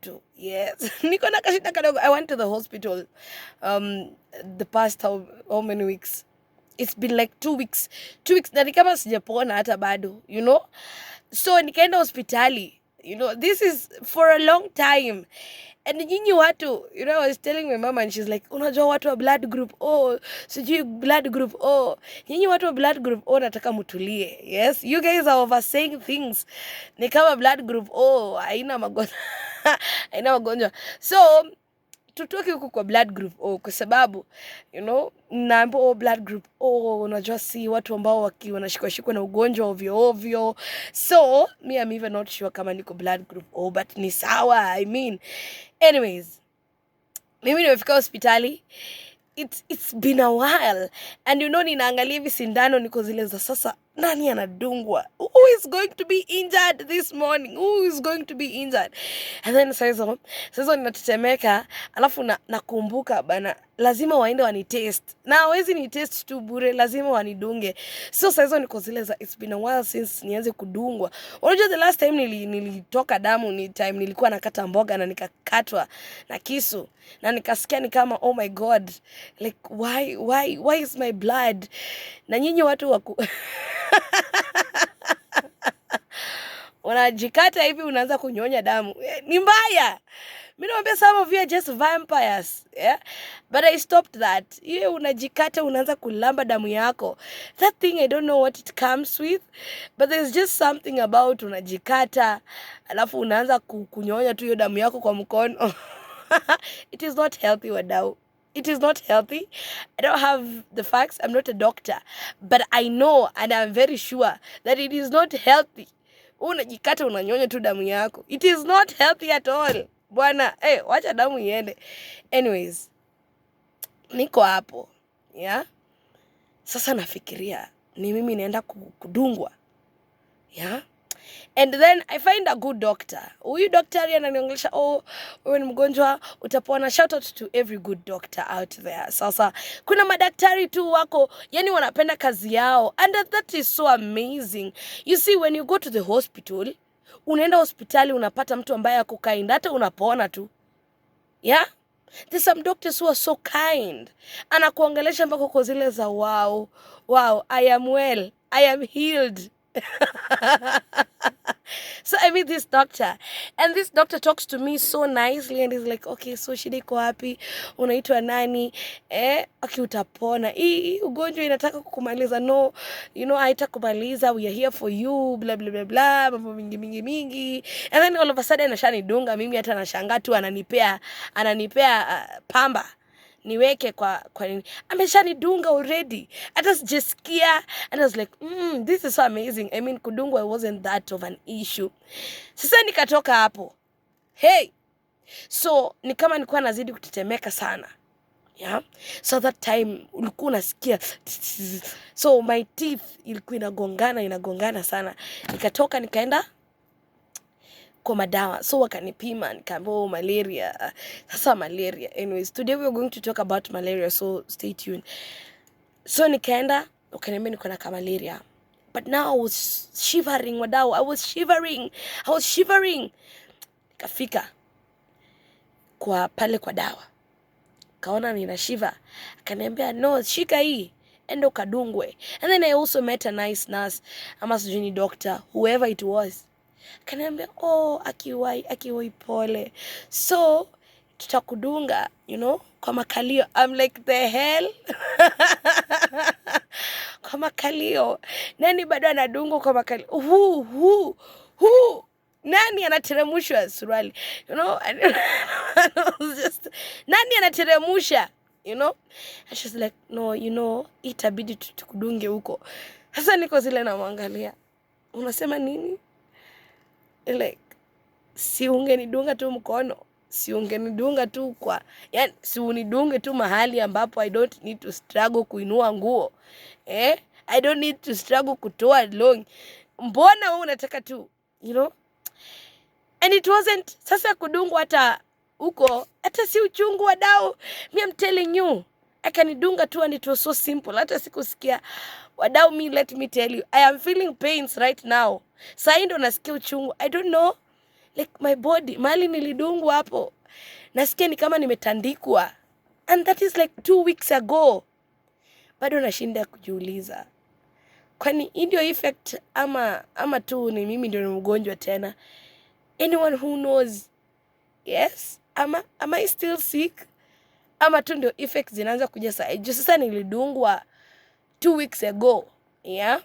Tu. Yes. Niko na kashida kadogo. I went to the hospital the past how many weeks? It's been like 2 weeks. 2 weeks na ni kama sijapona hata bado. So nikaenda hospitali. This is for a long time. And nyinyi watu, I was telling my mama and she's like, "Unajua watu wa blood group O, sijui blood group O. Nyinyi watu wa blood group O nataka mtulie." Yes, you guys are over saying things. Ni kama blood group O haina magonjwa. Haina magonjwa. So tutoke huku kwa blood group O kwa sababu naambiwa, "Oh, blood group O, unajua si watu ambao wanashikwa shikwa na ugonjwa ovyo ovyo." So me, I'm even not sure kama niko blood group O, but ni sawa. I mean, anyways, mimi nimefika hospitali. It's been a while and ninaangalia hivi sindano, niko zile za, "Sasa nani anadungwa? Who is going to be injured this morning? Who is going to be injured?" And then saizo ninatetemeka, alafu nakumbuka bana lazima waende wanitest, na hawezi ni test tu bure, lazima wanidunge. So saizo niko zile za, it's been a while since nianze kudungwa. Unajua the last time nilitoka damu ni time nilikuwa nakata mboga na nikakatwa na kisu na nikasikia ni kama, "Oh my God, like why is my blood?" Na nyinyi watu waku unajikata hivi unaanza kunyonya damu. Ni mbaya. Mi naambia, some of you are just vampires, yeah? But I stopped that. Hiyo unajikata unaanza kulamba damu yako, that thing, I don't know what it comes with, but there's just something about unajikata alafu unaanza kunyonya tu hiyo damu yako kwa mkono. It is not healthy, wadau. It is not healthy. I don't have the facts. I'm not a doctor. But I know and I'm very sure that it is not healthy. Unajikata unanyonya tu damu yako. It is not healthy at all. Bwana, wacha damu iende. Anyways, niko hapo. Yeah? Sasa nafikiria ni mimi naenda kudungwa. Yeah? And then I find a good doctor. Huyu daktari ananiongelesha, "Oh, wewe ni mgonjwa, utapona." Shout out to every good doctor out there. Sasa kuna madaktari tu wako, yani wanapenda kazi yao, and that is so amazing. You see, when you go to the hospital, unaenda hospitali unapata mtu ambaye ako kind, hata unapona tu. Yeah? There's some doctors who are so kind. Anakuongelesha mpaka uko zile za, Wow, I am well. I am healed." So I meet this doctor and this doctor talks to me so nicely and he's like, "Okay, so shida iko wapi? Unaitwa nani? Okay, utapona. Hii ugonjwa inataka kukumaliza. No, haitakumaliza. We are here for you, blah blah blah blah," mambo mingi mingi mingi. And then all of a sudden ashanidunga mimi, hata nashangaa tu ananipea pamba niweke kwa nini. Ameshanidunga already, hata sijasikia. And I was like, this is so amazing." I mean, kudungwa wasn't that of an issue. Sasa nikatoka hapo, hey, so ni kama nilikuwa nazidi kutetemeka sana, yeah? So that time ulikuwa unasikia, so my teeth ilikuwa inagongana, inagongana sana. Nikatoka nikaenda kwa madawa, so wakanipima, nikaambiwa, "Oh, malaria." Sasa malaria, anyways, today we are going to talk about malaria, so stay tuned. So nikaenda, wakaniambia niko na malaria, but now I was shivering, wadau. I was shivering, I was shivering. Nikafika kwa pale kwa dawa, kaona nina shiver, akaniambia, "No, shika hii, enda ukadungwe." And then I also met a nice nurse, ama sijui ni doctor, whoever it was. Akaniambia, "Oh, akiwai akiwai, pole, so tutakudunga kwa makalio." I'm like, "The hell? Kwa makalio? Nani bado anadungwa kwa makalio? Who? Nani anateremushwa suruali?" And I was just, "Nani anateremusha?" And she's like, "No, itabidi tukudunge huko." Sasa niko zile namwangalia, "Unasema nini? Like, si ungenidunga tu mkono? Si ungenidunga tu kwa, yani si unidunge tu mahali ambapo I don't need to struggle kuinua nguo, eh? I don't need to struggle kutoa long. Mbona wewe unataka tu?" And it wasn't, sasa kudungwa hata huko hata si uchungu, wadau. Me, I'm telling you, akanidunga tu and it was so simple, hata sikusikia. Wadau, me, let me tell you, I am feeling pains right now. Sahii ndo nasikia uchungu. I don't know. Like my body, mahali nilidungwa hapo, nasikia ni kama nimetandikwa, and that is like 2 weeks ago. Bado nashinda kujiuliza, kwani hii ndio effect ama tu ni mimi ndio ni mgonjwa tena? Anyone who knows? Yes, ama am I still sick, ama tu ndio effects zinaanza kuja saa juu sasa nilidungwa 2 weeks ago? Yeah,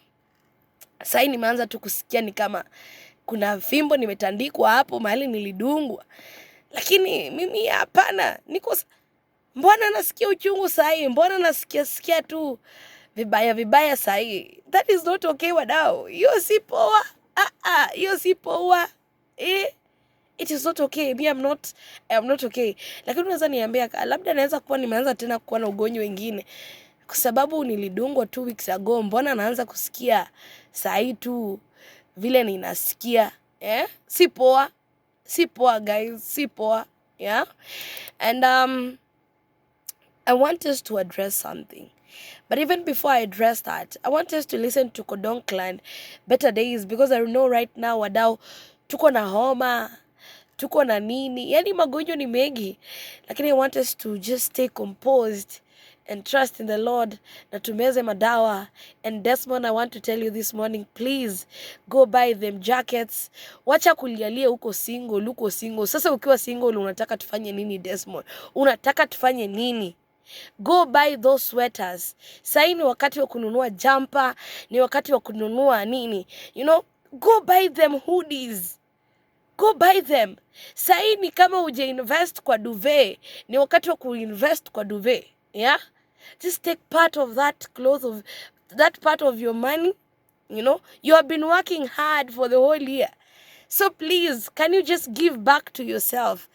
sahii nimeanza tu kusikia ni kama kuna fimbo nimetandikwa hapo mahali nilidungwa, lakini mimi hapana, niko mbona nasikia uchungu sahii? Mbona nasikia sikia tu vibaya vibaya sahii? That is not okay, wadau. Hiyo si poa. Ah, ah, hiyo si poa, eh? It is not okay. Me, I'm not okay. Lakini unaweza niambia labda naweza kuwa nimeanza tena kuwa na ugonjwa wengine, kwa sababu nilidungwa 2 weeks ago. Mbona naanza kusikia sahii tu vile ninasikia, eh? Si poa, si poa guys, si poa. Yeah, and I want us to address something. But even before I address that, I want us to listen to Kodong Clan, Better Days, because I know right now, wadau, tuko na homa, tuko na nini, yani magonjwa ni mengi. Lakini I want us to just stay composed and trust in the Lord na tumeze madawa. And Desmond, I want to tell you this morning, please go buy them jackets. Wacha kulialia uko single, uko single. Sasa ukiwa single unataka tufanye nini, Desmond? Unataka tufanye nini? Go buy those sweaters. Sahii ni wakati wa kununua jumper, ni wakati wa kununua nini, go buy them hoodies, go buy them. Sahii ni kama uje invest kwa duvet, ni wakati wa kuinvest kwa duvet. Yeah, just take part of that cloth, of that part of your money. You have been working hard for the whole year, so please, can you just give back to yourself?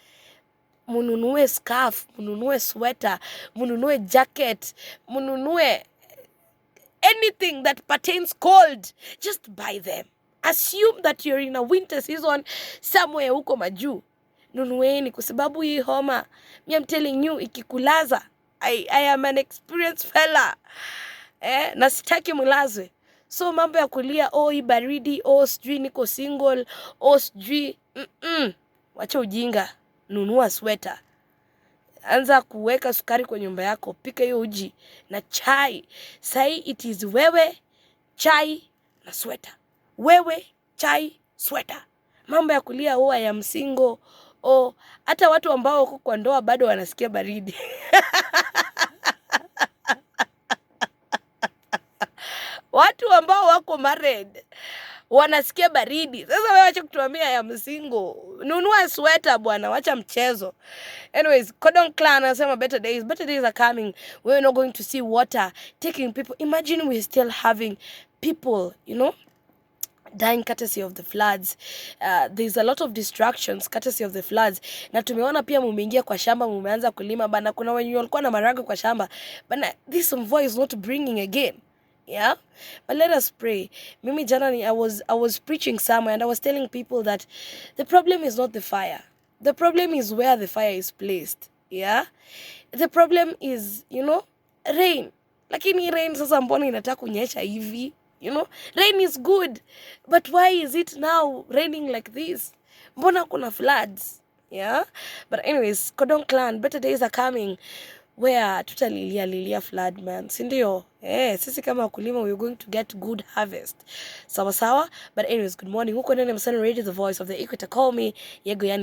Mununue scarf, mununue sweater, mununue jacket, mununue anything that pertains cold. Just buy them. Assume that you're in a winter season somewhere huko majuu. Nunueni, kwa sababu hii homa, me, I'm telling you, ikikulaza, I am an experienced fella, eh, na sitaki mlazwe. So mambo ya kulia, "Oh, hii baridi, oh, sijui niko single, oh, sijui," Wacha ujinga. Nunua sweta, anza kuweka sukari kwa nyumba yako, pika hiyo uji na chai. Sahii it is wewe, chai na sweta, wewe, chai, sweta. Mambo ya kulia, "Oh, I am single," oh, hata watu ambao wako kwa ndoa bado wanasikia baridi. Watu ambao wako married wanasikia baridi. Sasa wewe wacha kutuambia I am single. Nunua sweta bwana, wacha mchezo. Anyways, Kodong Clan anasema better days, better days are coming. We're not going to see water taking people. Imagine we're still having people dying courtesy of the floods. There's a lot of distractions courtesy of the floods. Na tumeona pia mumeingia kwa shamba, mumeanza kulima bana. Kuna wenye walikuwa na maharagwe kwa shamba bana. This mvua is not bringing again. Yeah, but let us pray. Mimi jana I was preaching somewhere and I was telling people that the problem is not the fire. The problem is where the fire is placed. Yeah, the problem is rain. Lakini rain sasa mbona inataka kunyesha hivi? Rain is good, but why is it now raining like this? Mbona kuna floods? Yeah, but anyways, Kodong Clan, better days are coming where tutalilia lilia flood, man, si ndio? Eh, sisi kama wakulima, we're going to get good harvest, sawa sawa. But anyways, good morning. Huko nene Msana Radio, the voice of the equator. Call me Yego, yani.